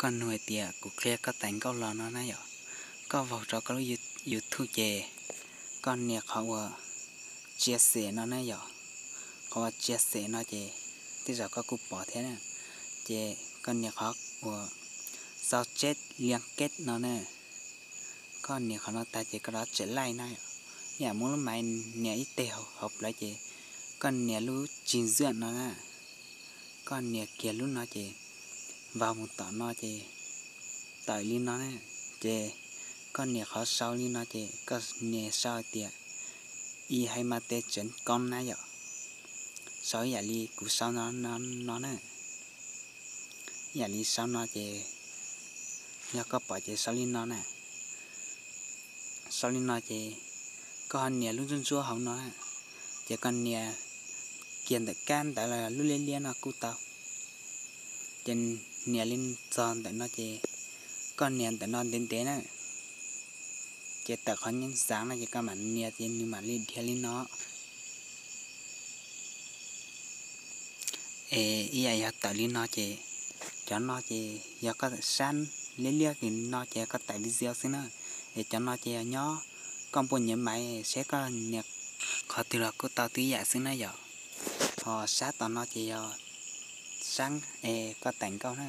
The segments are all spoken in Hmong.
Koj nug hais tias kuv qhia koj tais nkauj los no na yom, koj vaus rau koj lub YouTube ces koj nias qhov uas chia sẻ no na yom. Qhov uas chia sẻ no ces tej zaum koj kuj pom thiab na. Ces koj nias qhov uas sau tseb liab kej no na. Koj nias qhov no tag ces koj rov tseem laij na. Ib yam muab lub maiv nias ib teg hauv plawv ces koj nias lub tsis ntxuaj no na. Koj nias kiag lub no ces vaus mus tom no ces tawm li no na. Ces koj nias qhov sau li no ces koj nias sau hais tias ib hais mas tes tseev koob na yom. Sau ib yam li kuv sau no na. Ib yam li sau no ces yog koj pom ces sau li no na. Sau li no ces koj ho nias lub ntsuab ntsuab hauv no na. Ces koj nias kiag ntawm kab ntawd los lub liab liab no kuj tau. Ces nias li txog ntawm no ces koj nias ntawm no ntev ntev na. Ces tawm qhov nyeeb xaav no ces koj mam nias ces nws mam li dhia li no. Es ib yam yog tawm li no ces cov no ces yog koj sab liab liab kws no ces koj tais video xwb na. Es cov no ces yog nyob koj npuaj nyiav maiv seb koj nias qhov twg los kuj tau tib yam xwb na yom. Ho sab tom no ces yog sab es koj tais nkauj na.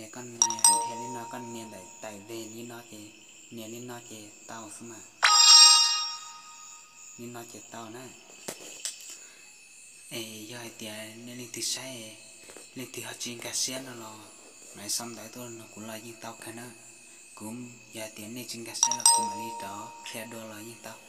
Es koj nias dhia li no, koj nias ntawm tais veg li no ces nias li no ces tau xwb mas. Li no ces tau na. Es yog hais tias nej leej twg saib, leej twg ho tsis nkag siab no los mam sau ntawv tuaj nug kuv los yeej tau kawg na. Kuv yog hais tias nej tsis nkag siab los kuv mam li rov qhia dua los yeej tau.